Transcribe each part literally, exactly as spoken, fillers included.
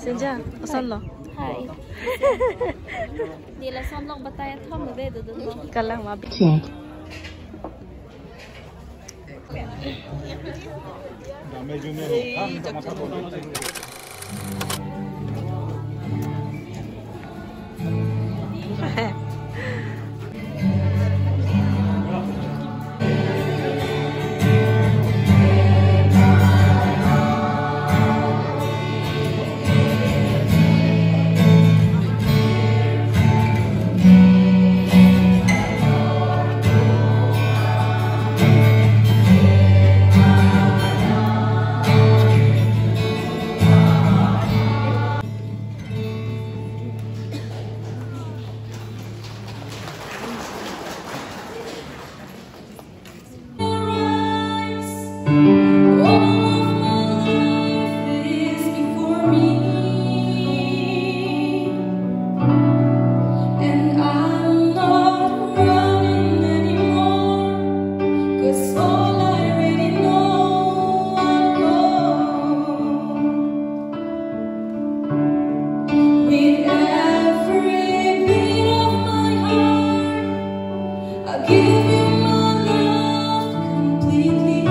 Sinja, ason lo. Hi. Nila son lok batai athom lo be dodun lo. Kalang ma bi. And I'm not running anymore, 'cause all I really know, I know. With every beat of my heart, I give you my love completely,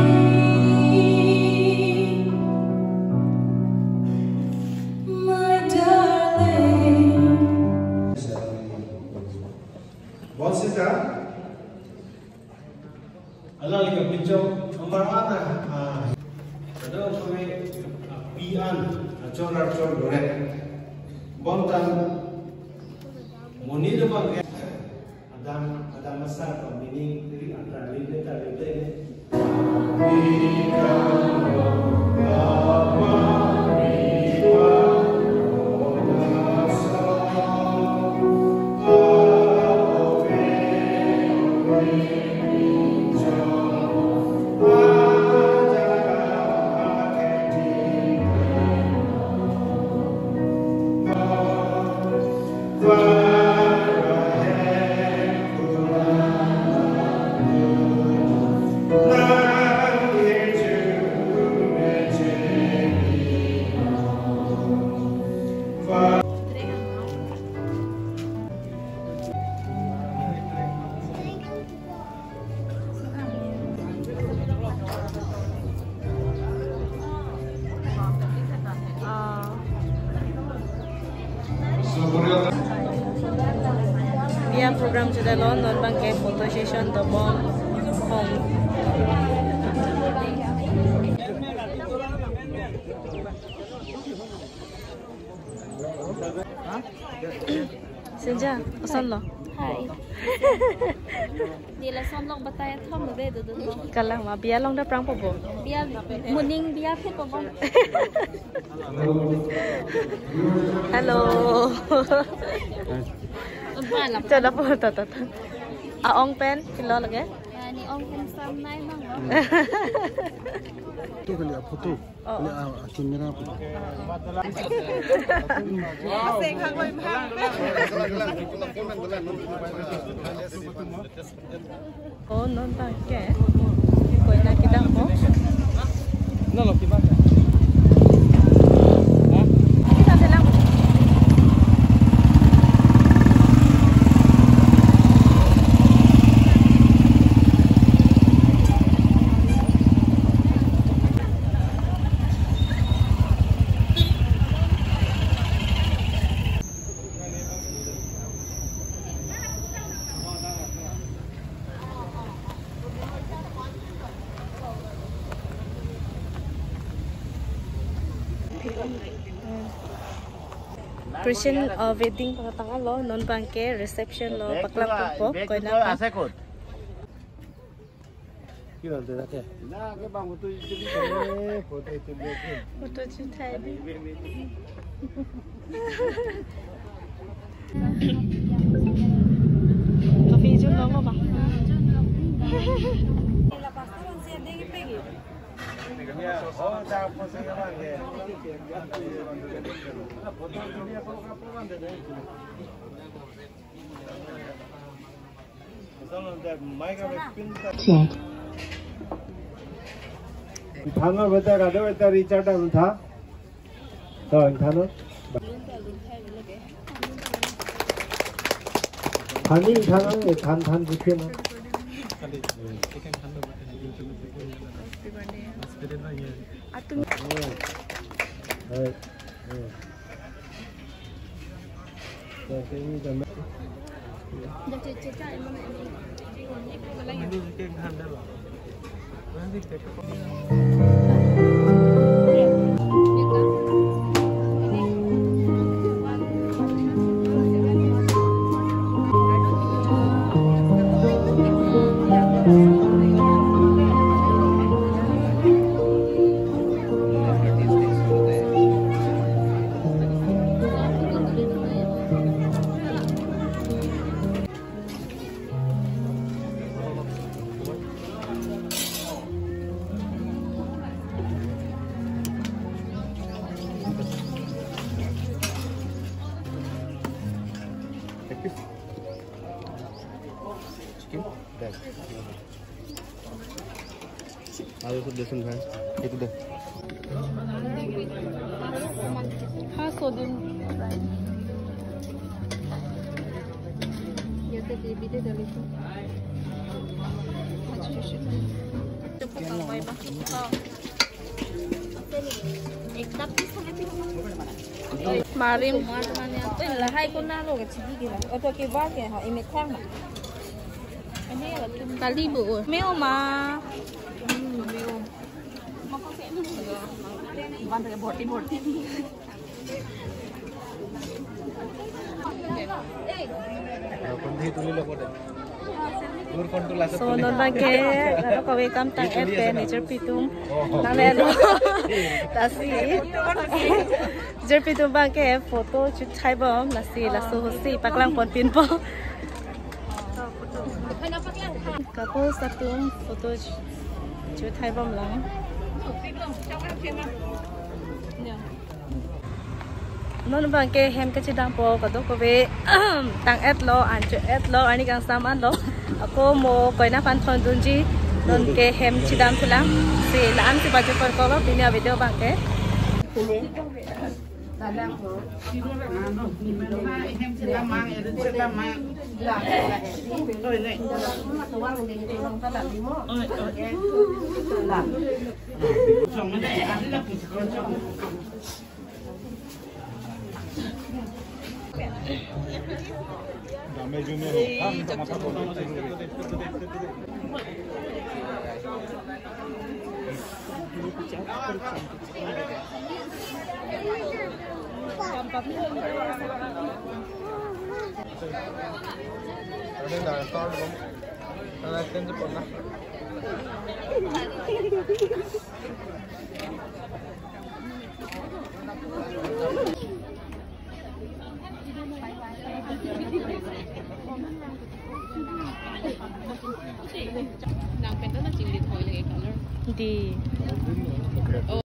my darling. Bonsita. Alangli kapinchong amar ana, ah, kadokave, ah, pi an, ah, chor ar chor dore. Bonta monit abang ke adam, adam asar pa meaning diri atra linde ta linde ne. Biya program chedalo, non abang ke photo session dobom hong. Sinja, ason lo. Hi. Nila son lok batai athom lo be dodun lo. Kalang ma, biya along dak prangpo bo. Biya, moning biya phe po bo. Hello. Ba la. Chala po, ta, ta, ta. A-ong pen, pilo lage? Ya, ne ong pen sam nai mang lo. Photo kali, a photo. Oh. Kali, a, a camera photo. Maseng hang koi bhang. Oh, non abang ke koina kedam po. Non lo kiba. Ha? Kita selang. Christian, uh, wedding pakatang lo, non abang ke reception lo, paklang po, koina abang. Ki hal de ake? Na ke bang photo chili kare, photo chili kare. Photo chithai di. Kafe jun lo ba? Thana beta kado beta Richard ang tha. To, ingthan non. Than ni ingthan non, eh, than, than, bikin non. Atum. Eh, eh. Chicken? Alu sub desun bhai. Itu deh. Ha, sodin. Ya, tadi bide dari itu. Cukup sampai, Pak. Oh. Marim. Lahai ko nalo ke chigi ke ba. Oto ke ba ke ha, ime thang ma. Kali bo. Meo ma. Meo. Ban ke borti borti. So, non abang ke, kadokave kam tang-et pen, nejirpi atum. Nang le lo. Lasi. Nejirpi atum abang ke, photo chethai bom, lasi, laso ahutsi, paklang pon pinpo. Couples atum, photo chethai bom lang. Non abang ke hem kachedampo, kadokave tang-et lo, ancho-et lo, arni kangsam an lo. Ako mo koina aphan thondunji, non ke hem chedam thulang. Si la-an si baju perkolo, pini a-video abang ke. Nang pen ta na chinglit hoi lagi color. Di.